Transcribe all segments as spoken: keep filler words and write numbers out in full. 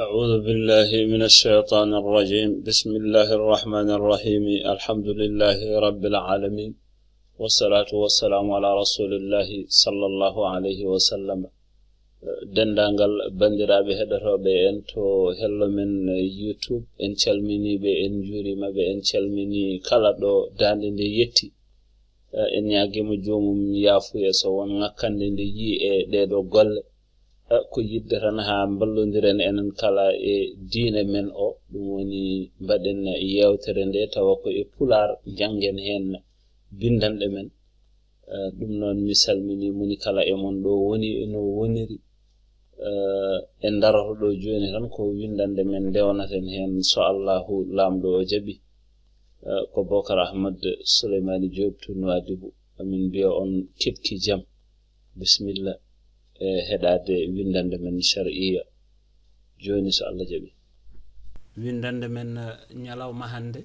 أعوذ بالله من الشيطان الرجيم. بسم الله الرحمن الرحيم. الحمد لله رب العالمين. والصلاة والسلام على رسول الله صلى الله عليه وسلم. Denndaangal banndiraaɓe heɗotooɓe en to hello men YouTube, en calminii ɓe, en njuuriima ɓe, en calminii kala ɗo daande nde yetti. Eh, en ñaagiima joomum yaafuya so won ŋakkande nde yii e ɗee ɗoo golle. Eh, ko yiɗde tan haa mballondiren enen kala e diine men o, ɗum woni mbaɗen yeewtere nde tawa ko e Pulaar, njanngen heen binndanɗe men. Eh, ɗum noon mi salminii moni kala e mon ɗo woni e no woniri. Eh, en ndaroto ɗo jooni tan ko winndannde men ndewnaten heen so Allahu Laamɗo o jaɓi. Eh, ko Bokar Ahmad Souleymani Diop to Nouadhibou. Amin mbiya on keɗki jam. Bisimilla e heɗaade winndannde men shar'iyya. Jooni so Allah jaɓi. Winndannde men, eh, ñalawma hannde,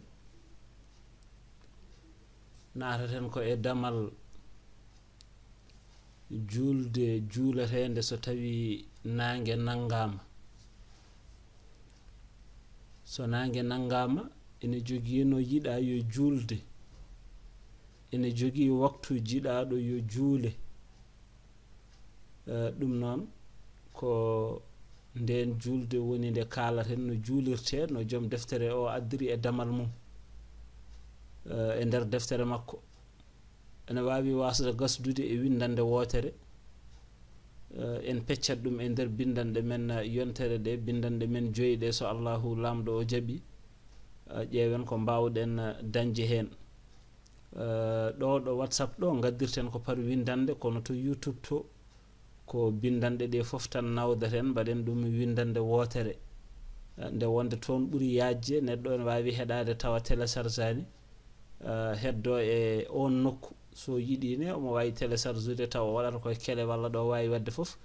naataten ko e damal juulde juuleteende so tawii naange nanngaama. So naange nanngaama, ene jogii no yiɗaa yo juulde, ene jogii waktu jiɗaaɗo yo juule. Eh, ɗum noon, ko ndeen juulde woni nde kaalaten no juulirtee, no joom deftere o addiri e damal mum, eh, e nder deftere makko. Ene waawi waasde gasdude e winndannde wootere. Eh, en peccat ɗum e nder binndanɗe men, eh, yontere ɗe, binndanɗe men joyi ɗe, so Allahu Laamɗo o jaɓi. Eh, ƴeewen ko mbaawɗen, eh, dañde heen. Eh, ɗo, ɗo WhatsApp ɗo, ngaddirten ko par winndannde, kono to YouTube to, ko binndanɗe ɗe fof tan nawdaten, mbaɗen ɗum winndannde wootere. Eh, nde wonde toon ɓuri yaajde, neɗɗo ene waawi heɗaade tawa téléchargeaani, eh, heddo e oon nokku. So yiɗii ne, omo waawi téléchargeude tawa o waɗata ko e kele walla ɗo waawi waɗde fof,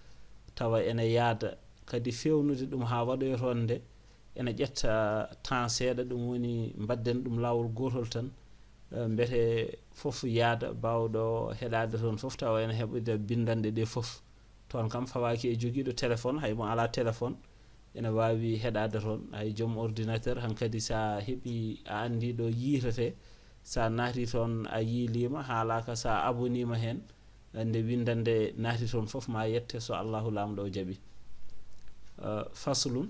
tawa ene yaada. Kadi feewnude ɗum haa waɗoya toon nde, ene ƴetta temps seeɗa, ɗum woni mbaɗden ɗum laawol gootol tan, eh, mbete fof yaada, baawɗo heɗaade toon fof tawa ene heɓida binndanɗe ɗe fof. Toon kam fawaaki e jogiiɗo téléphone, hay mo alaa téléphone, ene waawi heɗaade toon. Hay joom ordinateur hankadi, so a heɓii, a anndii ɗo yiitetee, so a naatii toon, a yiiliima, haalaaka, so a aboniima heen, nde winndannde naatii toon fof ma yette so Allahu Laamɗo o jaɓi. Eh, faslun,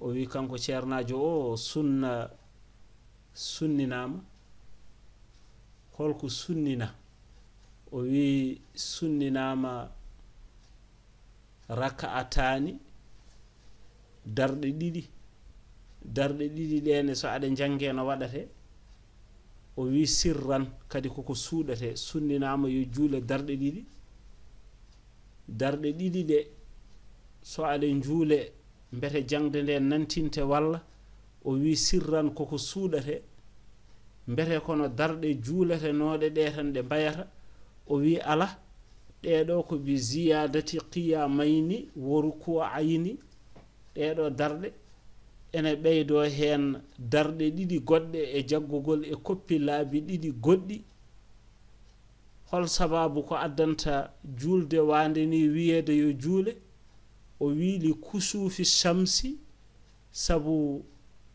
o wi kanko ceernaajo o, sunna sunninaama. Holko sunnina? O wi sunninaama raka'ataani, darɗe ɗiɗi. Darɗe ɗiɗi ɗe ne, so aɗa jannge no waɗate. O wi sirran, kadi koko suuɗate. Sunninaama yo juule darɗe ɗiɗi. Darɗe ɗiɗi ɗe, so aɗa juule, mbete jaŋde nde nantinte walla? O wi sirran koko suuɗate, mbete kono darɗe juuletenooɗe ɗe tan ɗe mbayata? O wi alaa, ɗe ɗo ko bi ziyaadati qiyamayni wo ruku'ayni, ɗe ɗo darɗe ene ɓeydo heen darɗe ɗiɗi goɗɗe e jaggugol e koppi laabi ɗiɗi goɗɗi. Hol sabaabu ko addanta juulde waande ni wiyeede yo juule? O wi li kusuufi shamsi, sabu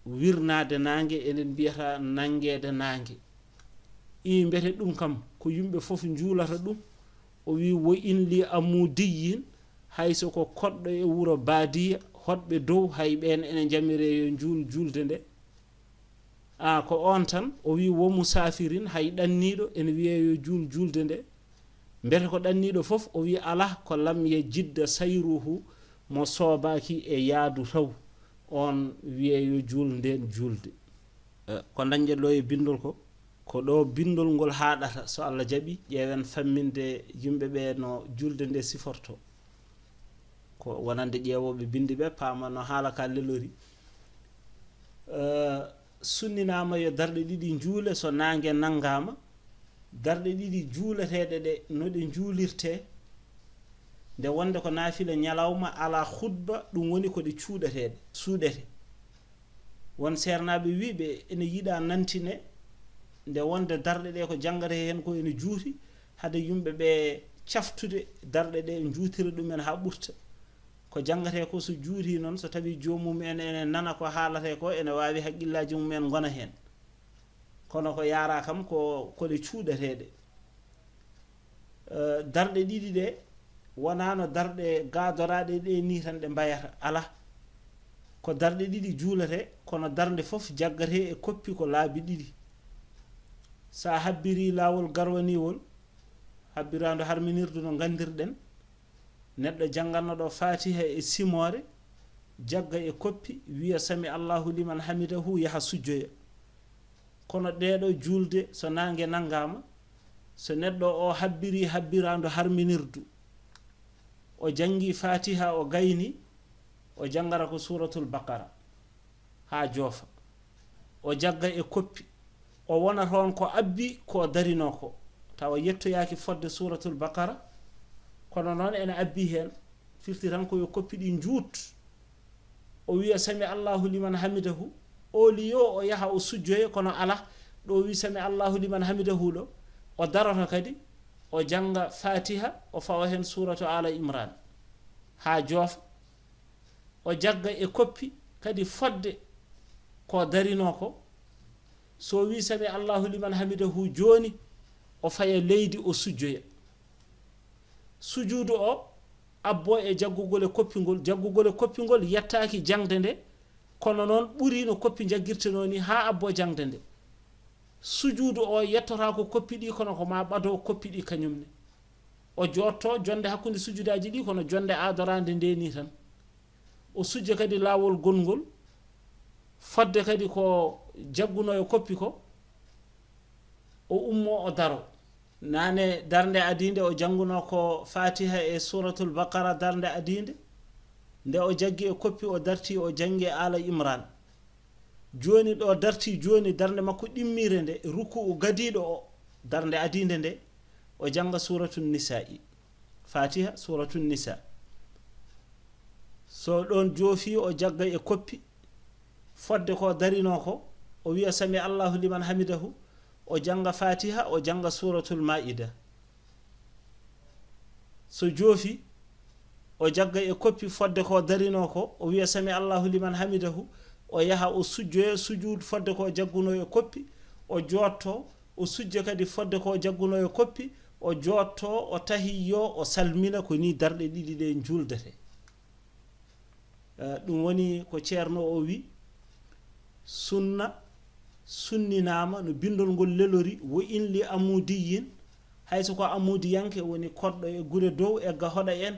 wirnaade naange, enen mbiyata nanngeede naange. I mbete ɗum kam ko yimɓe fof njuulata ɗum? O wi wo in li amudiyin, hayso ko koɗɗo e wuro baadiya, hoɗɓe dow, hay ɓeen ene njamire yo njuul juulde nde. A, ko oon tan? O wi wo musaafirin, hay ɗanniiɗo ene wiyee yo juul juulde nde. Mbete ko ɗanniiɗo fof? O wi alaa, ko lam yajidda sayruhu, mo soobaaki e yaadu taw, oon wiyee yo juul ndeen juulde. Eh, ko dañɗen ɗo e binndol ko, ko ɗo binndol ngol haaɗata, so Allah jaɓi, ƴeewen famminde yimɓe ɓe no juulde nde siforto. Ko wonande ƴeewooɓe binndi ɓe paama no haala ka lelori. Eh, sunninaama yo darɗe ɗiɗi njuule so naange nanngaama. Darɗe ɗiɗi juuleteeɗe ɗe, no ɗe njuulirtee, nde wonde ko naafila ñalawma, alaa khutba, ɗum woni ko ɗe cuuɗeteeɗe, suuɗete. Won seernaaɓe wiiɓe ene yiɗa nantine, nde wonde darɗe ɗe ko janngata heen ko ene juuti, hade yimɓe ɓe caftude darɗe ɗe, njuutira ɗumen haa ɓurta. Ko janngatee ko, so juuti noon, so tawi joomum en ene nana ko haalatee ko, ene waawi haqqillaaji mum en ngona heen. Kono ko yaaraa kam ko kole cuuɗateeɗe. Eh, darɗe ɗiɗi ɗe, wonaa no darɗe gaadoraaɗe ɗe nii tan ɗe mbayata. Alaa. Ko darɗe ɗiɗi juulatee, kono darnde fof jaggatee e koppi ko laabi ɗiɗi. So a habbirii laawol garwaniiwol, habbiraandu harminirdu no nganndirɗen, neɗɗo jannganno ɗo Faatiha e simoore, jagga e koppi, wiya "Sami Allahu liman hamidahu", yaha sujjoya. Kono ɗeeɗo juulde, so naange nanngaama, so neɗɗo o habbirii habbiraandu harminirdu, o janngi Faatiha, o gayni, o janngata ko Suuratul Baqara haa joofa. O jagga e koppi. O wona toon ko abbi ko darinoo ko. Tawa yettoyaaki fodde Suuratul Baqara, kono noon ene abbi heen. Firti tan ko yo koppi ɗi njuut. O wiya "Sami Allahu liman hamidahu", au lieu o yaha o sujjoya, kono alaa. Ɗo wi "Sami Allahu liman hamidahu" ɗo, o daroto kadi, o jannga Faatiha, o fawa heen Suuratu Aala Imraan haa joofa. O jagga e koppi kadi fodde ko darinoo ko. So wi "Sami Allahu liman hamidahu" jooni, o faya leydi, o sujjoya. Sujuudu o abbo e jaggugol e koppingol. Jaggugol e koppingol yettaaki jaŋde nde, kono noon ɓuri no koppi jaggirtenoo ni haa abbo jaŋde nde. Sujuudu o yettotaako koppi ɗi, kono ko ma ɓado koppi ɗi kañum ne. O jootto jonnde hakkunde sujuudaaji ɗi, kono jonnde aadoraande nde ni tan. O sujja kadi laawol gongol, fodde kadi ko jaggunoo e koppi ko, o ummo, o daro. Naane darnde adiinde o janngunoo ko Faatiha e Suuratul Baqara darnde adiinde. Nde o jaggi e koppi, o darti, o janngi Aala Imraan. Jooni ɗo darti jooni, darnde makko ɗimmiire nde, ruku'u gadiiɗo o, darnde adiinde nde, o jannga Suuratu Nisaa'i. Faatiha, Suuratu Nisaa. So ɗoon joofi, o jagga e koppi, fodde ko darinoo ko, o wiya "Sami Allahu liman hamidahu", o jannga Faatiha, o jannga Suuratul Maa'ida. So joofi, o jagga e koppi fodde ko darinoo ko, o wiya "Sami Allahu liman hamidahu", o yaha o sujjoya sujuud fodde ko jaggunoo e koppi, o jootto, o sujja kadi fodde ko jaggunoo e koppi, o jootto, o tahiyyo, o salmina. Ko ni darɗe ɗiɗi ɗe njuuldete. Eh, ɗum woni ko ceerno o wi, "Sunna, sunninaama no binndol ngol lelori, wo in li amudiyin", hay so ko amudiyanke woni koɗɗo e gure dow, egga hoɗa en,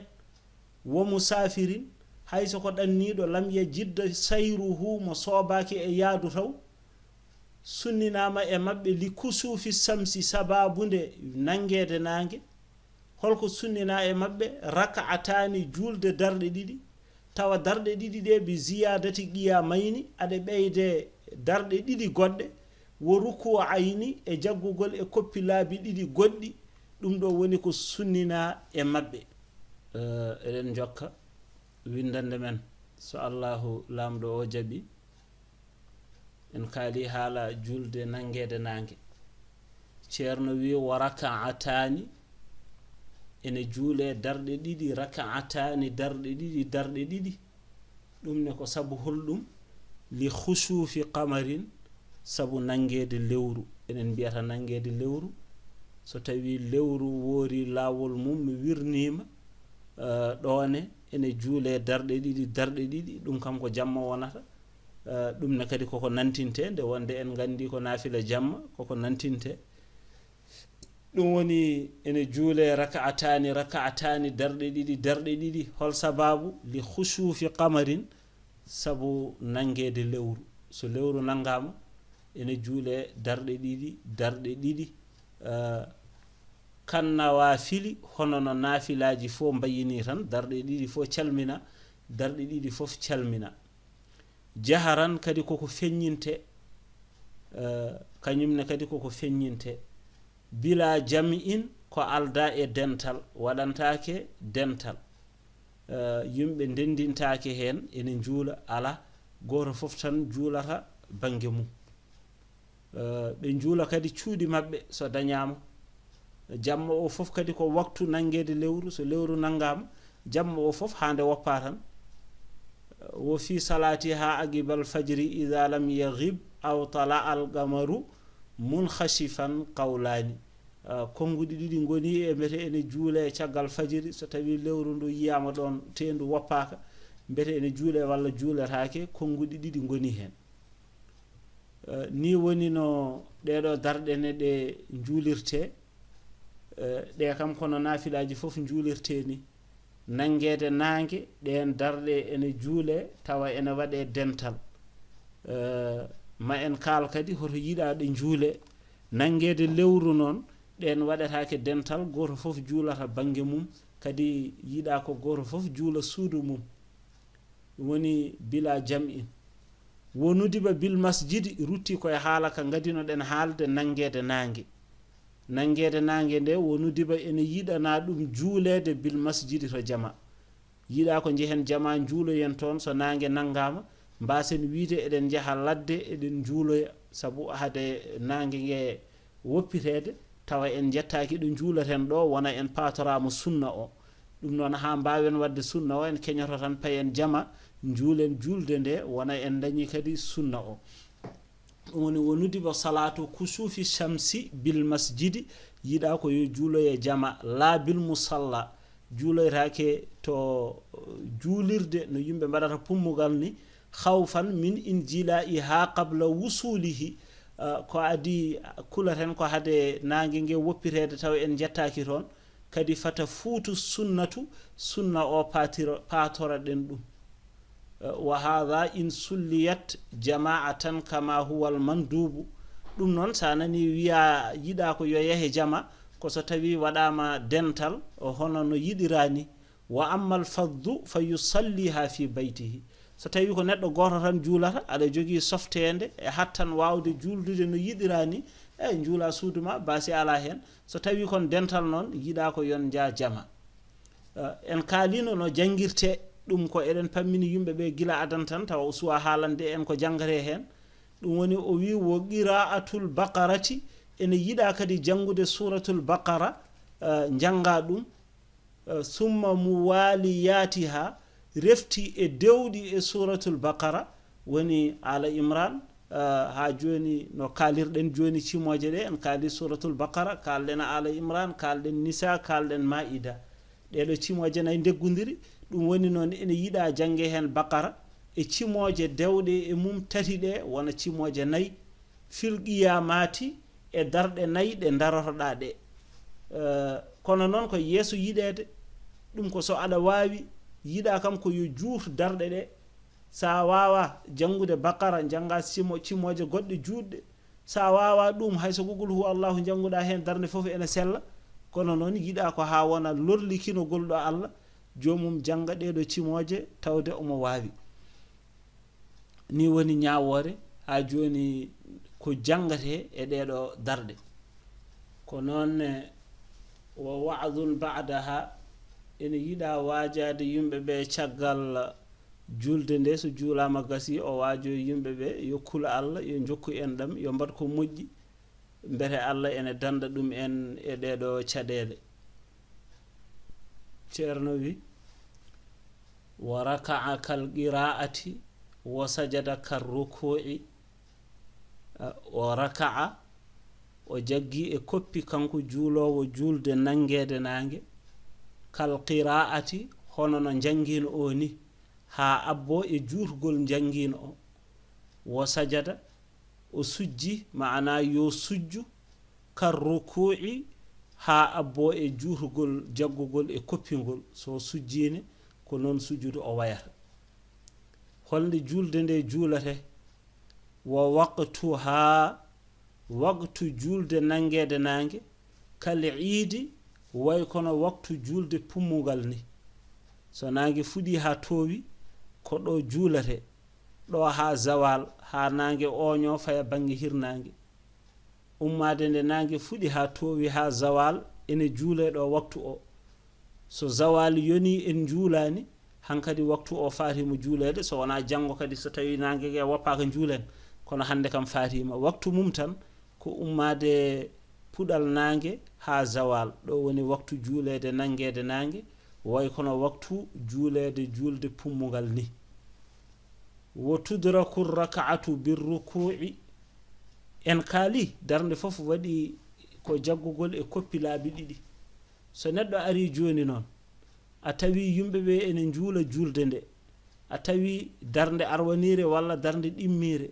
"wo musaafirin", hay so ko ɗanniiɗo, "lam yajidda sayruhu", mo soobaaki e yaadu taw, sunninaama e maɓɓe, "li kusuufi samsi", sabaabu nde nanngeede naange. Holko sunninaa e maɓɓe? "Raka'ataani", juulde darɗe ɗiɗi, tawa darɗe ɗiɗi ɗe, "bi ziyaadati qiyaamayni", aɗe ɓeyde darɗe ɗiɗi goɗɗe, "wo ruku'ayni", e jaggugol e koppi laabi ɗiɗi goɗɗi. Ɗum ɗo woni ko sunninaa e maɓɓe. Eh, eɗen njokka winndannde men, so Allahu Laamɗo o jaɓi. En kaali haala juulde nanngeede naange. Ceerno wi, "Wa raka'ataani", ene juulee darɗe ɗiɗi, "raka'ataani", darɗe ɗiɗi, darɗe ɗiɗi. Ɗum ne ko sabu holɗum? "Li khusufi qamarin", sabu nanngeede lewru. Enen mbiyata nanngeede lewru, so tawi lewru woori laawol mum, wirniima, eh, ɗoone ene juulee darɗe ɗiɗi, darɗe ɗiɗi, ɗum kam ko jamma wonata. Eh, ɗum ne kadi koko nantinte, nde wonde en nganndi ko naafila jamma, koko nantinte. Ɗum woni ene juulee raka'ataani, raka'ataani, darɗe ɗiɗi, darɗe ɗiɗi. Hol sabaabu? "Li khusufi qamarin", sabu nanngeede lewru. So lewru nanngaama, ene juulee darɗe ɗiɗi, darɗe ɗiɗi. Eh, "kan nawaafili", hono no naafilaaji fof mbayini tan, darɗe ɗiɗi fof calmina, darɗe ɗiɗi fof calmina. "Jaharan", kadi koko feññinte, eh, kañum ne kadi koko feññinte. "Bila jam'in", ko aldaa e dental, waɗantaake dental. Eh, yimɓe ndenndintaake heen, ene njuula, alaa, gooto fof tan juulata bannge mum. Eh, ɓe njuula kadi cuuɗi maɓɓe so dañaama. Jamma o fof kadi ko waktu nanngeede lewru, so lewru nanngaama, jamma o fof haa nde woppaa tan, Wo fi salatiha aqibal fajri ida lam yaghib aw tala al qamaru munkhashifan qawlani. Ah, konnguɗi ɗiɗi ngoni e mbete ene juule caggal fajiri, so tawi lewru ndu yiyama ɗon te ndu woppaaka, mbete ene juule walla juuletaake, konnguɗi ɗiɗi ngoni heen. Eh, ni woni no ɗeɗo darɗe ne ɗe njuulirte, eh, ɗe kam kono naafilaaji fof njuulirte ni. Nanngeede naange, ɗeen darɗe ene juule, tawa ene waɗe dental. Eh, ma en kaal kadi hoto yiɗaa ɗe njuule. Nanngeede lewru noon, ɗeen waɗetaake dental, gooto fof juulata bannge mum, kadi yiɗaa ko gooto fof juula suudu mum. Ɗum woni bila jam'in. Wo nudiba bil masjidi, rutti koye haala ka ngadinoɗen haalde nanngeede naange. Nanngeede naange nde, wo nudiba ene yiɗanaa ɗum juuleede bil masjidi to jama. Yiɗaa ko njehen jama njuuloyen toon, so naange nanngaama, mbaasen wiyde eɗen njaha ladde, eɗen njuuloya, sabu hade naange nge woppiteede, tawa en njettaaki ɗo njuulaten ɗo, wona en paatoraama sunna o. Ɗum noon, haa mbaawen waɗde sunna o, en keñoto tan, payen jama, njuulen juulde nde, wona en ndañi kadi sunna o. Ɗum woni, wo nudiba salatu kusufi shamsi bil masjidi, yiɗaa ko yo juuloye jama, laa bil musalla, juuloytaake to, eh, juulirde no yimɓe mbaɗata pummugal ni, khawfan min injilaiha qabla wusulihi. Ah, ko adi kulaten ko hade naange nge woppiteede taw en njettaaki toon, kadi fata fuutu sunnatu, sunna o paatiro-, paatora ɗen ɗum. Eh, wa hadha in sulliyat jama'atan kama huwa al mandubu. Ɗum noon, sa nani wiya yiɗaa ko yo yahe jama, ko so tawi waɗaama dental, o hono no yiɗiraa ni. Wa amma al faddu fa yusalliha fi baytihi. So tawi ko neɗɗo gooto tan juulata, aɗa jogii softeende e hattan waawde juuldude no yiɗiraa ni, e njuula suudu ma, baasi alaa heen. So tawi kon dental noon, yiɗaa ko yon njaa jama. Eh, en kaalino no janngirte ɗum, ko eɗen pammini yimɓe ɓe gila adan tan, tawa o suwa haalande en ko janngate heen. Ɗum woni o wi wo qira'atul baqarati, ene yiɗaa kadi janngude suratul baqara, eh, njannga ɗum. Eh, summa muwaliyatiha, refti e dewɗi e suratul baqara, woni ala imran, eh, haa jooni no kaalirɗen jooni cimooje ɗe, en kaali suratul baqara, kaalɗen ala imran, kaalɗen nisa, kaalɗen maida. Ɗeɗo cimooje nayi ndeggundiri, ɗum woni noon ene yiɗaa jannge heen baqara e cimooje dewɗe e mum tati ɗe, wona cimooje nayi, fil qiyamati, e darɗe nayi ɗe darotoɗaa ɗe. Eh, kono noon ko yeeso yiɗeede, ɗum ko so aɗa waawi, yiɗaa kam ko yo juut darɗe ɗe. Sa waawa janngude baqara, njannga cimo-, cimooje goɗɗe juutɗe. Sa waawa ɗum, hay so ko qul huwa Allahu njannguɗaa heen darnde fof ene sella, kono noon yiɗaa ko haa wona lorlikinogol ɗo Allah, joomum jannga ɗeɗo cimooje tawde omo waawi. Ni woni ñaawoore haa jooni ko janngatee e ɗeɗo darɗe. Ko noon ne, wa wa'dun ba'daha, ene yiɗaa waajaade yimɓe ɓe caggal julde nde, so juulaama gasi, o waajo yimɓe ɓe, yo kula Allah, yo njokku enɗam, yo mbaɗ ko moƴƴi, mbete Allah ene dannda ɗum en e ɗeɗo caɗeele. Ceerno wi, wa raka'a kal qira'ati, wa sajada kar ruku'i, wa raka'a, o jaggi e koppi kanko juuloowo juulde nanngeede naange, kal qira'ati, hono no njanngino o ni, haa abbo e juutgol njanngino o. Wa sajada, o sujji, ma'ana yo sujju, kar ruku'i, haa abbo e juutgol, jaggugol e koppingol. So sujjiine, ko noon sujudu o wayata. Holnde juulde nde juulate? Wa waqtuha, waqtu juulde nanngeede naange, kal iidi, way kono waktu juulde pummungal ni. So naange fuɗi haa toowi, ko ɗo juulate, ɗo haa zawal, haa naange ooño faya bannge hirnaange. Ummaade nde naange fuɗi haa toowi haa zawal, ene juulee ɗo waktu o. So zawal yoni en njuulaani, hankadi waktu o faatiima juuleede, so wonaa janngo kadi, so tawii naange nge woppaaka njuulen, kono hannde kam faatiima. Waktu mum tan ko ummaade puɗal naange haa zawal, ɗo woni waktu juuleede nanngeede naange, way kono waktu juuleede juulde pummungal ni. Wo tudraku raka'atu birruku'i. En kaali darnde fof waɗi ko jaggugol e koppi laabi ɗiɗi. So neɗɗo ari jooni noon, a tawi yumɓe ɓe ene njuula juulde nde, a tawi darnde arwaniire walla darnde ɗimmiire,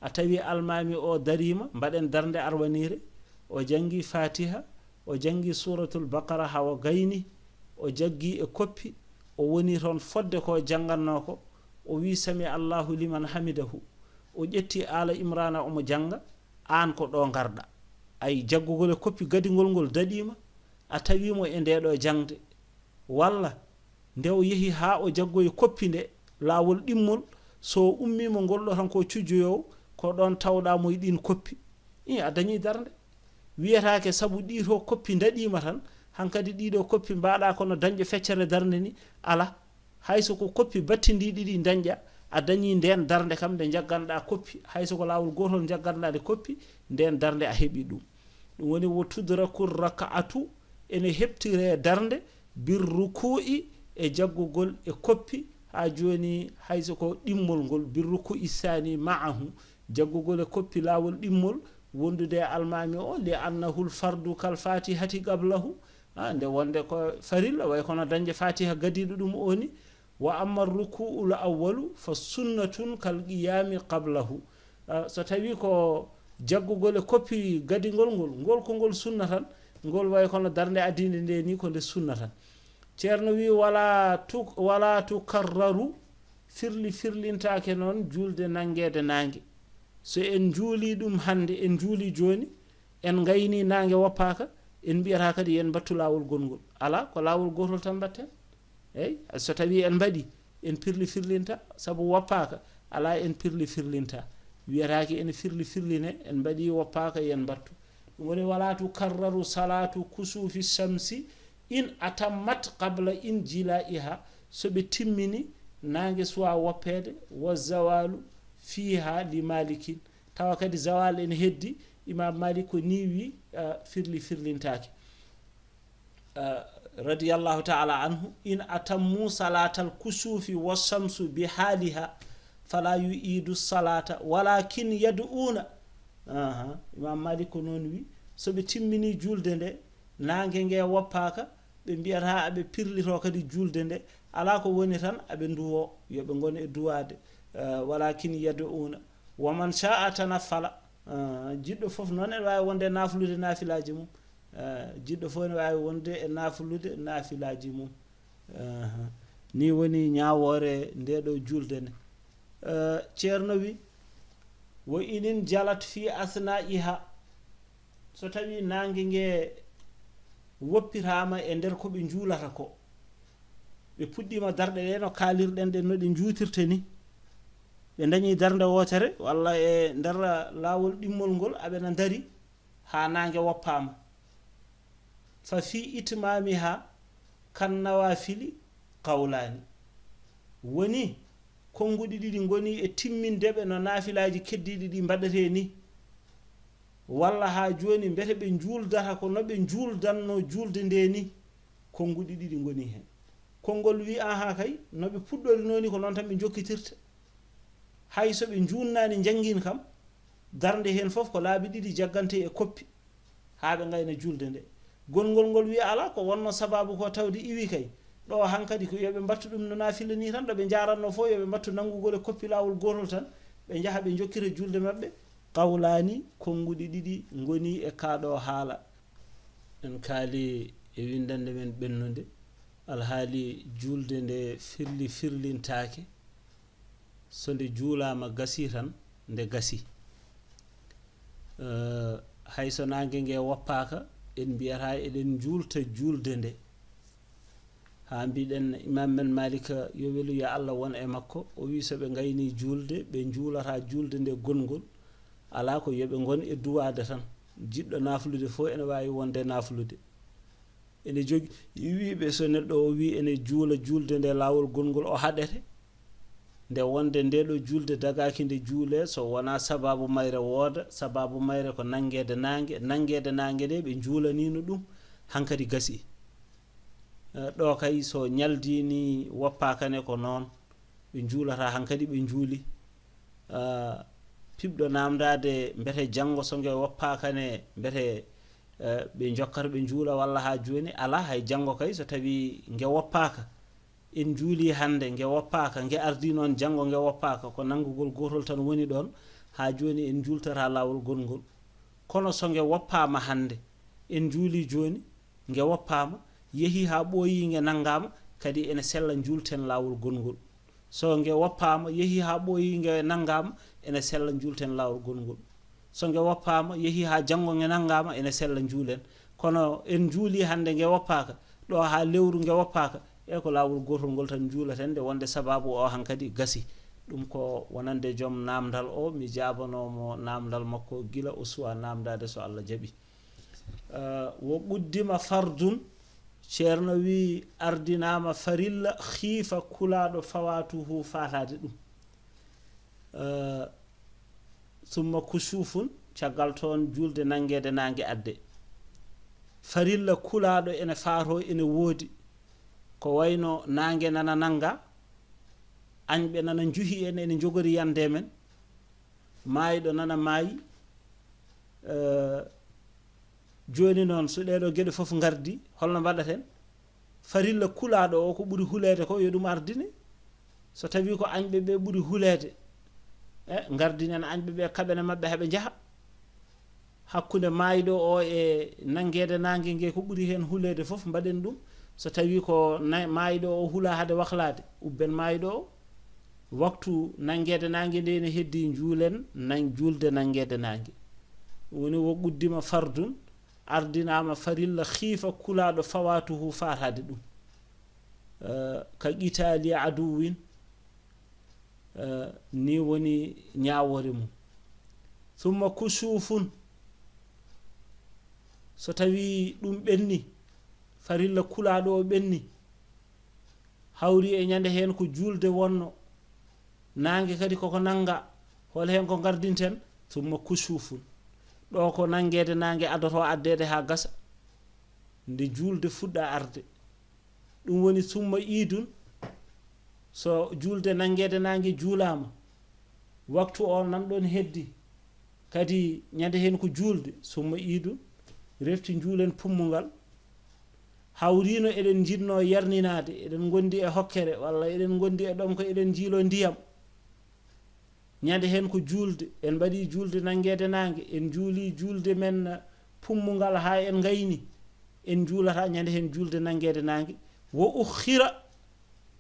a tawi almaami o dariima, mbaɗen darnde arwaniire, o janngi Fatiha, o janngi Suuratul Baqara haa o gayni, o jaggi e koppi, o woni toon fodde ko janngannoo ko, o wii: "Sami Allahu liman hamidahu." O ƴetti Aala Imraana omo jannga, aan ko ɗo ngarɗa. Ay, jaggugol e koppi gadingol ngol daɗiima, a tawi mo e nde ɗo jaŋde. Walla nde o yehi haa o jaggoyi koppi nde, laawol ɗimmol, so o ummiima ngol ɗo tan ko cujjoyoowo, ko ɗoon tawɗaa mo e ɗiin koppi. Ii, a dañii darnde. Wiyetaake sabu ɗii to koppi ndaɗiima tan, hankadi ɗii ɗo koppi mbaɗa kono dañƴo feccere darnde ni, alaa. Hay so ko koppi battindiiɗi ɗi dañƴa, a dañii ndeen darnde kam nde njagganɗaa koppi. Hay so ko laawol gootol njagganɗaa nde koppi, ndeen darnde a heɓii ɗum. Ɗum woni wo tudraku raka'atu, ene heɓtiree darnde, birruku'i, e jaggugol e koppi, haa jooni hay so ko ɗimmol ngol, birruku'i saani ma'ahu, jaggugol e koppi laawol ɗimmol, wondude e almaami o, li annahul fardu kal fatihati qablahu, a, nde wonde ko farilla, way kono dañde fatiha gadiiɗo ɗum o ni, wa amma ruku'ul awwalu fa sunnatun kal qiyami qablahu. Ah, so tawi ko jaggugol e koppi gadingol ngol, ngol ko ngol sunna tan, ngol way kono darnde addiinde nde ni ko nde sunna tan. Ceerno wi: "Wala tu-, wala tukarraru", firli firlintaake noon juulde nanngeede naange. So en njuuli ɗum hannde, en njuuli jooni, en ngayni naange woppaaka, en mbiyata kadi yen mbattu laawol gongol. Alaa, ko laawol gootol tan mbatten. Eey, so tawi en mbaɗi, en pirli firlinta, sabu woppaaka, alaa, en pirli firlinta. Wiyataake ene firli firline, en mbaɗi woppaaka, yen mbattu. Ɗum woni: "Wala tukarraru salatu kusufi shamsi in atammat qabla in jila'iha", so ɓe timmini naange suwa woppeede, "wa zawalu fiha li malikin", tawa kadi zawal ene heddi, Imam Malik ko ni wi, ah, firli firlintaake. Ah, radiyallahu ta'ala anhu: "In atammu salatal kusufi wa shamsu bi haliha fala yu'idu salata walakin yad'una." Aha, Imam Malik ko noon wi, so ɓe timmini juulde nde, naange nge woppaaka, ɓe mbiyata aɓe pirlito kadi juulde nde, alaa ko woni tan aɓe nduwo, yo ɓe ngon e duwaade. Eh, walakin yad'una. Wa man sha'a tanaffala. Eh, jiɗɗo fof noon ene waawi wonde e naaflude naafilaaji mum. Eh, jiɗɗo fof ene waawi wonde e naaflude naafilaaji mum. Aha. Ni woni ñaawoore nde ɗo juulde nde. Eh, Ceerno wi: "Wa inin jalat fi asna'iha." So tawi naange nge woppitaama e nder ko ɓe njuulata ko, ɓe puɗɗiima darɗe ɗe no kaalirɗen ɗen no ɗe njuutirte ni, ɓe dañi darnde wootere walla e nder laawol ɗimmol ngol aɓe na ndari haa naange woppaama. Fa fi itmamiha kan nawafili qawlani. Woni konnguɗi ɗiɗi ngoni e timminde ɓe no naafilaaji keddiiɗi ɗi mbaɗetee ni, walla haa jooni mbete ɓe njuuldata ko no ɓe njuuldanno juulde nde ni? Konnguɗi ɗiɗi ngoni heen. Konngol wi: "Aha kay, no ɓe puɗɗorino ni ko noon tan ɓe njokkitirta." Hay so ɓe njuunnaani njanngin kam, darnde heen fof ko laabi ɗiɗi jaggante e koppi, haa ɓe ngayna juulde nde. Gonngol ngol wi: "Alaa, ko wonno sababu ko tawde iwi kay. Ɗo hankadi ko yo ɓe mbattu ɗum no naafila ni tan, ɗo ɓe njaranno fof yo ɓe mbattu nanngugol e koppi laawol gootol tan, ɓe njaha ɓe njokkita juulde maɓɓe." Qawlaani, konnguɗi ɗiɗi ngoni e kaa ɗo haala. En kaali e winndannde men ɓennunde, alhaali juulde nde firli firlintaake, so nde juulaama gasi tan, nde gasi. Eh, hay so naange nge woppaaka, en mbiyata eɗen njuulta juulde nde. Haa mbiɗen Imam men Malik, yo welu yo Allah won e makko, o wi so ɓe ngayni juulde, ɓe njuulata juulde nde gonngol, alaa ko yo ɓe ngon e duwaade tan. Jiɗɗo naaflude fof ene waawi wonde naaflude. Ene jogii wiiɓe so neɗɗo o wi ene juula juulde nde laawol gonngol o haɗete. Nde wonde nde ɗo juulde dagaaki nde juulee, so wonaa sababu mayre wooda, sababu mayre ko nanngeede naange, nanngeede naange nde ɓe njuulaniino ɗum, hankadi gasi. Eh, ɗo kay so ñaldiini woppaaka ne ko noon, ɓe njuulata hankadi ɓe njuuli. Ah, piɓɗo namdaade mbete janngo so nge woppaaka ne, mbete, eh, ɓe njokkata ɓe njuula walla haa jooni? Alaa, hay janngo kay so tawii nge woppaaka. En njuulii hannde, nge woppaaka, nge ardii noon janngo nge woppaaka, ko nanngugol gootol tan woni ɗoon, haa jooni en njuultataa laawol goɗngol. Kono so nge woppaama hannde, en njuulii jooni, nge woppaama, yehii haa ɓooyii nge nanngaama, kadi ene sella njuulten laawol goɗngol. So nge woppaama, yehii haa ɓooyii nge nanngaama, ene sella njuulten laawol goɗngol. So nge woppaama, yehii haa janngo nge nanngaama, ene sella njuulen. Kono en njuulii hannde nge woppaaka, ɗo haa lewru nge woppaaka, e ko laawol gootol ngol tan njuulaten nde wonde sabaabu o hankadi gasi. Ɗum ko wonande joom naamndal o, mi jaabanoo mo naamndal makko gila o suwaa naamndaade so Allah jaɓi. Eh, wo quddima fardun, Ceerno wi ardinaama farilla, khiifa kulaaɗo fawatuhu faataade ɗum. Eh, summa kusufun, caggal toon juulde nanngeede naange adde. Farilla kulaaɗo ene faatoo, ene woodi. Ko wayno naange nana nannga, añɓe nana njuhi en, ene njogori yande men. Maayɗo nana maayi. Eh, jooni noon, so ɗeeɗo geɗe fof ngardi, holno mbaɗaten? Farilla kulaaɗo o, ko ɓuri huleede ko, yo ɗum ardine. So tawii ko añɓe ɓe ɓuri huleede, e, ngardinen añɓe ɓe, kaɓene maɓɓe, haɓe njaha. Hakkunde maayɗo o e nanngeede naange nge, ko ɓuri heen huleede fof, mbaɗen ɗum. So tawii ko na-, maayɗo o hula hade waklaade, ubben maayɗo o. Waktu nanngeede naange nde ene heddii, njuulen nan-, juulde nanngeede naange. Woni wo quddima fardun, ardinaama farilla, khiifa kulaaɗo fawatuhu faataade ɗum. Eh, ka qitaali aduwwin, eh, ni woni ñaawoore mum. Summa kusufun, so tawii ɗum ɓenni, farilla kulaaɗo o ɓenni, hawri e ñande heen ko juulde wonno, naange kadi koko nannga, hol heen ko ngardinten? Summa kusufun. Ɗo ko nanngeede naange adotoo addeede haa gasa, nde juulde fuɗɗa arde. Ɗum woni summa iidun, so juulde nanngeede naange juulaama, waktu o nan ɗoon heddi, kadi ñande heen ko juulde, summa iidun, refti njuulen pummungal. Hawriino eɗen njiɗnoo yarninaade, eɗen ngondi e hokkere, walla eɗen ngondi e ɗomko, eɗen njiiloo ndiyam. Ñande heen ko juulde, en mbaɗii juulde nanngeede naange, en njuulii juulde men pummungal haa en ngayni, en njuulataa ñande heen juulde nanngeede naange. Wo ukhira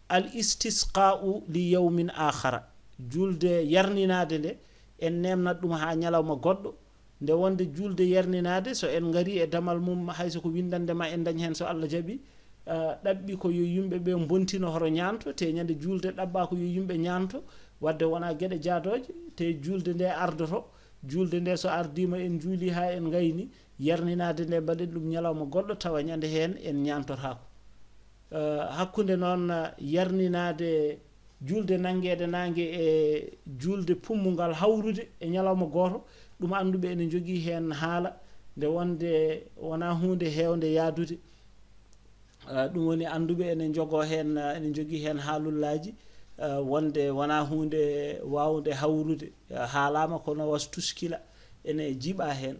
al istisqa'u li yawmin akhara. Juulde yarninaade nde, en neemnat ɗum haa ñalawma goɗɗo. Nde wonde juulde yarninaade, so en ngarii e damal mum, hay so ko winndannde ma en ndañ heen so Allah jaɓi, eh, ɗaɓɓi ko yo yimɓe ɓe mbontino hoto ñaanto, te ñande juulde ɗaɓɓaa ko yo yimɓe ñaanto, wadde wonaa geɗe jaadooje, te juulde nde ardoto, juulde nde so ardiima en njuulii haa en ngayni, yarninaade nde mbaɗen ɗum ñalawma goɗɗo tawa ñande heen en ñaantotaako. Eh, hakkunde noon, eh, yarninaade juulde nanngeede naange e juulde pummungal hawrude e ñalawma gooto, ɗum annduɓe ene njogii heen haala, nde wonde wonaa huunde heewnde yaadude. Eh, ɗum woni annduɓe ene njogoo heen, eh, ene njogii heen haalullaaji, eh, wonde wonaa huunde waawnde hawrude. Eh, haalaama kono was tuskila ene jiɓaa heen.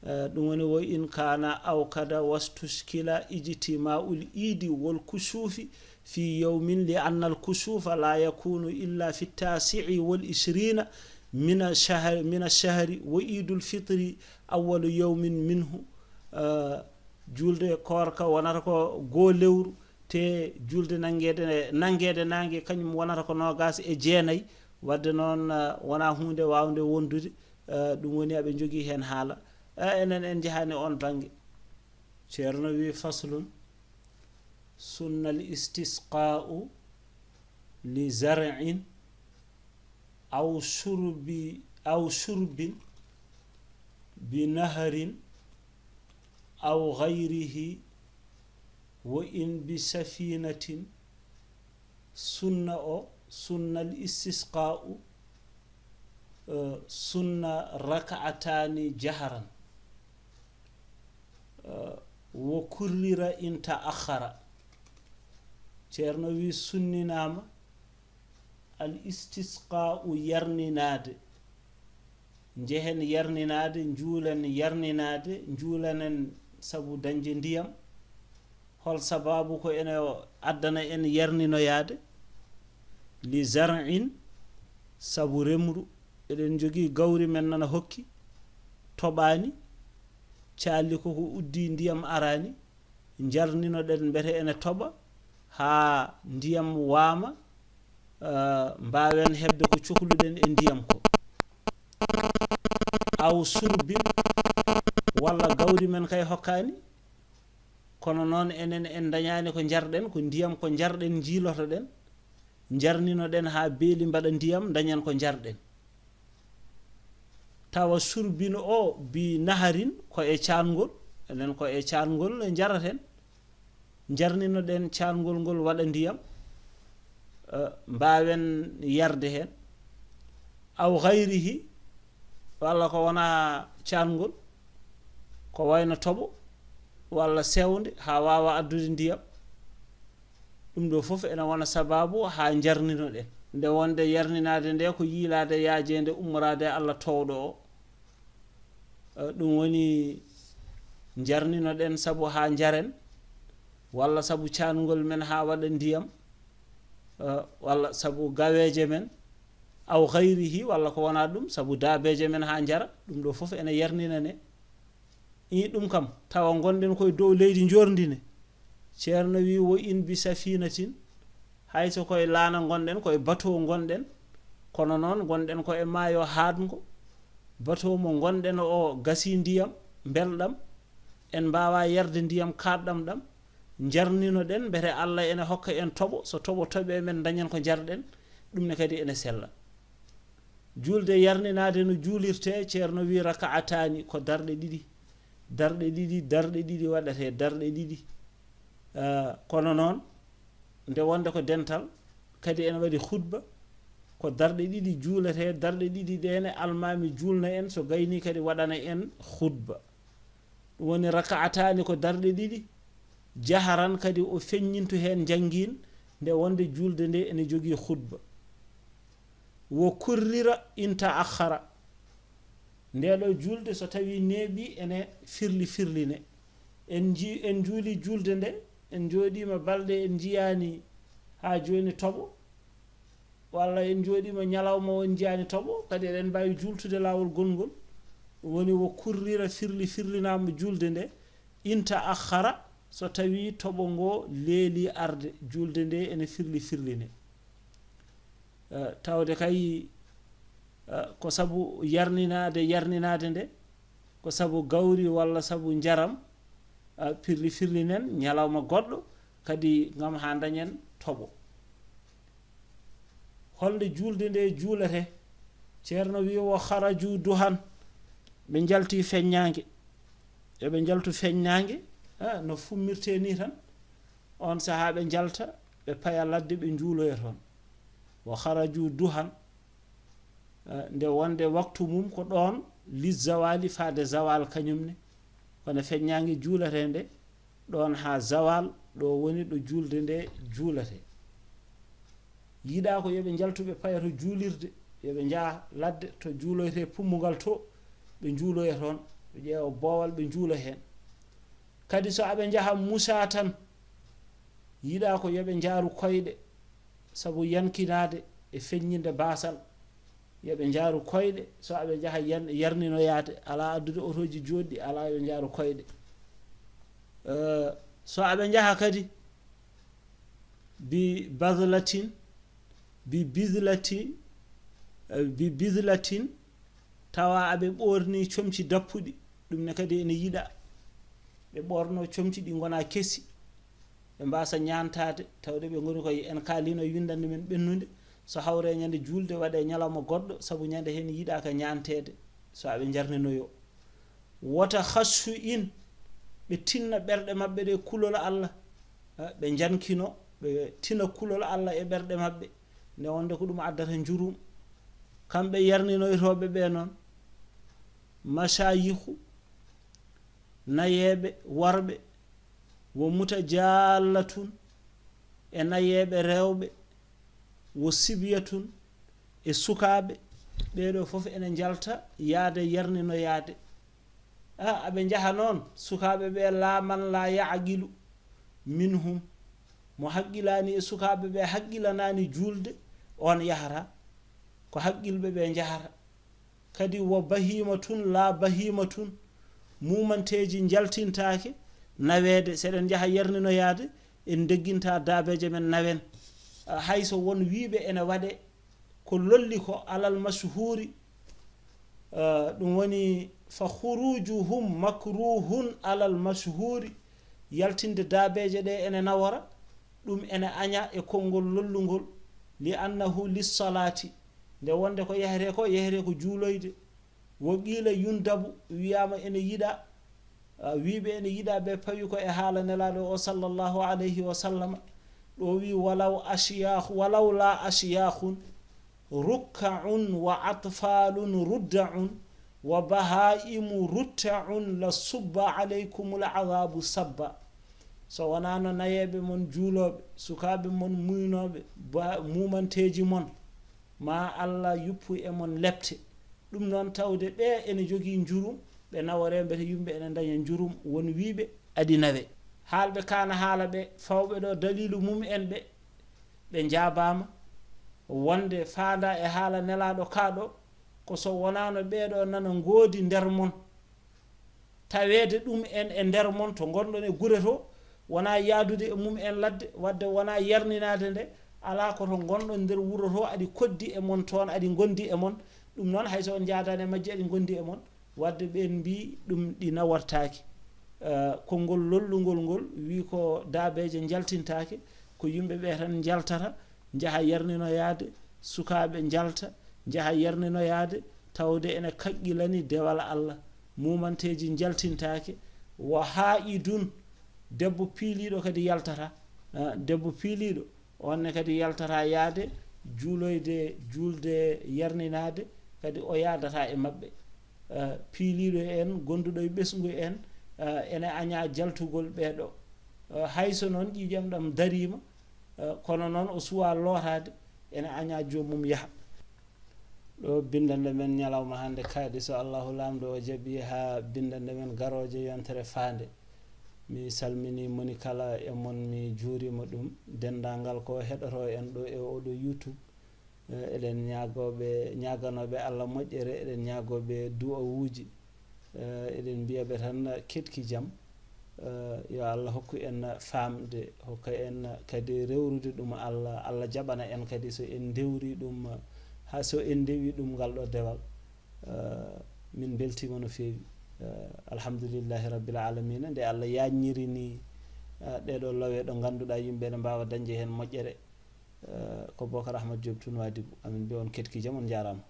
Eh, ɗum woni wo in kana aw kada was tuskila ijtima'ul idi wal kusufi fi yawmin li anna al kusufa la yakunu illa fi tasi'i wal ishrina min ash-shahr, min ash-shahri, wa idul fitri awwalu yawmin minhu. Eh, juulde koorka wonata ko goo lewru, te juulde nanngeede, nanngeede naange kañum wonata ko noogaas e jeenayi. Wadde noon, eh, wonaa huunde waawnde wondude, eh, ɗum woni aɓe njogii heen haala. Eh, enen en njahaani oon bannge. Ceerno wi: faslun, sunnal istisqaa'u li zar'in aw shurbi, aw shurbin bi nahrin aw ghayrihi wa in bi safinatin. Sunna o, sunnal istisqaa'u, eh, sunna raka'ataani jahran, eh, wo kurrira in ta'akhkhara. Ceerno wi sunninaama Al istisqaa'u, yarninaade. Njehen yarninaade, njuulen yarninaade, njuulanen sabu dañde ndiyam. Hol sabaabu ko ene addana en yarninoyaade? Li zar'in, sabu remru. Eɗen njogii gawri men nana hokki, toɓaani, calli ko ko uddi ndiyam araani, njarninoɗen mbete ene toɓa haa ndiyam waama, eh, mbaawen heɓde ko cohluɗen e ndiyam ko. Aw surbin, walla gawri men kay hokkaani, kono noon enen en ndañaani ko njarɗen, ko ndiyam ko njarɗen njiilotoɗen, njarninoɗen haa beeli mbaɗa ndiyam, ndañen ko njarɗen. Tawa surbino o bi naharin ko e caangol, enen ko e caangol njaraten, njarninoɗen caangol ngol waɗa ndiyam, eh, mbaawen yarde heen. Aw gayrihi, walla ko wonaa caangol, ko wayno toɓo walla sewnde haa waawa addude ndiyam. Ɗum ɗo fof ene wona sabaabu haa njarninoɗen. Nde wonde yarninaade nde ko yiilaade yaajeende ummoraade e Allah toowɗo o. Eh, ɗum woni njarninoɗen sabu haa njaren, walla sabu caangol men haa waɗa ndiyam, eh, walla sabu gaweeje men, aw gayrihi, walla ko wonaa ɗum, sabu daabeeje men haa njara, ɗum ɗo fof ene yarninane. Ii, ɗum kam, tawa ngonɗen koye dow leydi njoorndi ne. Ceerno wi, wo in bi safinatin, hay so koye laana ngonɗen, koye bateau ngonɗen, kono noon ngonɗen ko e maayo haaɗngo, bateau mo ngonɗen o gasii ndiyam mbelɗam, en mbaawaa yarde ndiyam kaaɗɗam ɗam, njarninoɗen, mbete Allah ene hokka en toɓo, so toɓo toɓe men, ndañen ko njarɗen, ɗum ne kadi ene sella. Juulde yarninaade no juulirtee, Ceerno wi, raka'ataani, ko darɗe ɗiɗi. Darɗe ɗiɗi, darɗe ɗiɗi waɗatee, darɗe ɗiɗi. Ah, kono noon, nde wonde ko dental, kadi ene waɗi khutba, ko darɗe ɗiɗi juuletee, darɗe ɗiɗi ɗe ne almaami juulna en, so gayni kadi waɗana en khutba. Ɗum woni raka'ataani ko darɗe ɗiɗi, jaharan kadi o feññintu heen njanngin, nde wonde juulde nde ene jogii khutba. Wo kurrira in ta'akhkhara. Nde ɗo juulde so tawi neeɓi ene firli firline. En ji-, en juuli juulde nde, en njooɗiima balɗe, en njiyaani haa jooni toɓo, walla en njooɗiima ñalawma o, en njiyaani toɓo, kadi eɗen mbaawi juultude laawol gongol. Ɗum woni wo kurrira firli firlinaama juulde nde, in ta'akhkhara, so tawi toɓo ngo leeli arde, juulde nde ene firli firline. Eh, tawde kay, eh, ko sabu yarninaade, yarninaade nde, ko sabu gawri walla sabu njaram, eh, firli firlinen ñalawma goɗɗo, kadi ngam haa ndañen toɓo. Holnde juulde nde juulete? Ceerno wi, wo kharaju duhan, ɓe njalti feññaange. Eɓe njaltu feññaange, eh, no fummirte ni tan. On sahaa ɓe njalta, ɓe paya ladde, ɓe njuuloya toon. Wo kharaju duhan, eh, nde wonde waktu mum ko ɗoon, li zawali, faade zawal kañum ne. Kono feññaange juulatee nde, ɗoon haa zawal, ɗo woni ɗo juulde nde juulatee. Yiɗaa ko yo ɓe njaltu, ɓe paya to juulirde, yo ɓe njaha ladde to juuloytee pummungal to, ɓe njuuloya toon, ɓe ƴeewa boowal, ɓe njuula heen. Kadi so aɓe njaha musa tan, yiɗaa ko yo ɓe njaaru koyɗe, sabu yankinaade e feññinde baasal. Yo ɓe njaaru koyɗe, so aɓe njaha yan-, yarninoyaade, alaa addude otooji jooɗɗi, alaa, yo njaaru koyɗe. Eh, so aɓe njaha kadi, bi bazlatin, bi bizlatin, eh, bi bizlatin, tawa aɓe ɓoorni comci dappuɗi, ɗum ne kadi ene yiɗa. Ɓe ɓoorno comci ɗi ngona kesi, ɓe mbasa ñaantaade, tawde ɓe ngoni koye, en kaalino e winndannde men ɓennunde, so hawre ñande juulde, waɗe ñalawma goɗɗo, sabu ñande heen yiɗaaka ñaanteede, so aɓe njarninoyo. Wota khashu in, ɓe tinna ɓerɗe maɓɓe ɗe kulol Allah, eh, ɓe njankino, ɓe tina kulol Allah e ɓerɗe maɓɓe, nde wonde ko ɗum addata njurum. Kamɓe yarninoytooɓe ɓe noon, mashayikhu, nayeeɓe worɓe, wo mutajallatun, e nayeeɓe rewɓe, Wo sibyatun, e sukaaɓe, ɓeeɗo fof ene njalta yaade yarninoyaade. A aɓe njaha noon, sukaaɓe ɓe, laa man laa yaaqilu minhum, mo haqqilaani e sukaaɓe ɓe, haqqilanaani juulde, oon yahata. Ko haqqilɓe ɓe njahata. Kadi wo bahiimatun laa bahiimatun, muumanteeji njaltintaake naweede. So eɗen njaha yarninoyaade, en ndegginta daabeeje men nawen. Hay so won wiiɓe ene waɗe ko lolli ko, alal mashhuuri, ɗum woni fa khurujuhum makruhun alal mashhuuri, yaltinde daabeeje ɗe ene nawora, ɗum ene aña e konngol lollungol, li annahu lissalaati, nde wonde ko yahete ko, yahete ko juuloyde. Wo qiila yundabu, wiyaama ene yiɗa, wiiɓe ene yiɗa ɓe pawi ko e haala Nelaaɗo o sallallahu alayhi wa sallama. Ɗo wi walaw ashyaakh, walaw laa ashyaakhun rukka'un wa atfaalun rudda'un wa bahaa'imu rutta'un la subba alaykumul adhaabu sabba. So wonaano nayeeɓe mon juulooɓe, sukaaɓe mon muynooɓe, muumanteeji mon, ma Allah yuppu e mon lepte. Ɗum noon, tawde ɓe ene njogii njurum, ɓe naworee mbete yumɓe ene ndaña njurum. Won wiiɓe aɗi nawe. Haalɓe kaana haala ɓe, fawɓe ɗo daliilu mum en ɓe, ɓe njaabaama wonde faanda e haala Nelaaɗo kaa ɗo, ko so wonaano ɓeeɗo nana ngoodi nder mon, taweede ɗum en e nder mon to ngonɗon e gure to, wonaa yaadude e mum en ladde, wadde wonaa yarninaade nde, alaa ko to ngonɗon nder wuro to, aɗi koddi e mon toon, aɗi ngondi e mon. Ɗum noon, hay so on njaadaani e majji, aɗi ngondi e mon. Wadde ɓeen mbii ɗum ɗi nawortaaki. Eh, konngol lollungol ngol wii ko daabeeje njaltintaake, ko yimɓe ɓe tan njaltata, njaha yarninoyaade, sukaaɓe njalta, njaha yarninoyaade, tawde ene kaqqilani dewal Allah. Muumanteeji njaltintaake, wa haa'idun, debbo piiliiɗo kadi yaltata. Ah, debbo piiliiɗo, oon ne kadi yaltata yaade juuloyde, juulde yarninaade, kadi o yaadata e maɓɓe. Ah, piiliiɗo en, gonduɗo e ɓesngu en, ah, ene aña jaltugol ɓeeɗo. Ah, hay so noon ƴiiƴam ɗam dariima, ah, kono noon o suwaa lootaade, ene aña joomum yaha. Ɗo binndanɗe men ñalawma hannde kaaɗi, so Allahu Laamɗo o jaɓii, haa binndanɗe men garooje yontere faande. Mi salminii moni kala e mon, mi juuriima ɗum, denndaangal ko heɗotoo en ɗo e oɗo YouTube. Eh, eɗen ñaagooɓe, ñaaganooɓe Allah moƴƴere, eɗen ñaagooɓe du'awuuji. Eh, eɗen mbiya ɓe tan, keɗki jam. Eh, yo Allah hokku en faamde, hokka en kadi rewrude ɗum Allah. Allah jaɓana en kadi so en ndewri ɗum, haa so en ndewi ɗum ngal ɗo dewal. Eh, min mbeltiima no feewi. Eh, alhamdulillahi rabbil alamina, nde Allah yaajniri ni, eh, ɗeɗo lowe ɗo ngannduɗaa yimɓe ne mbaawa dañde heen moƴƴere. Eh, ko Bocar Ahmad Diop Tun Wadibu. Amin mbiya on keɗki jam, on njaaraama.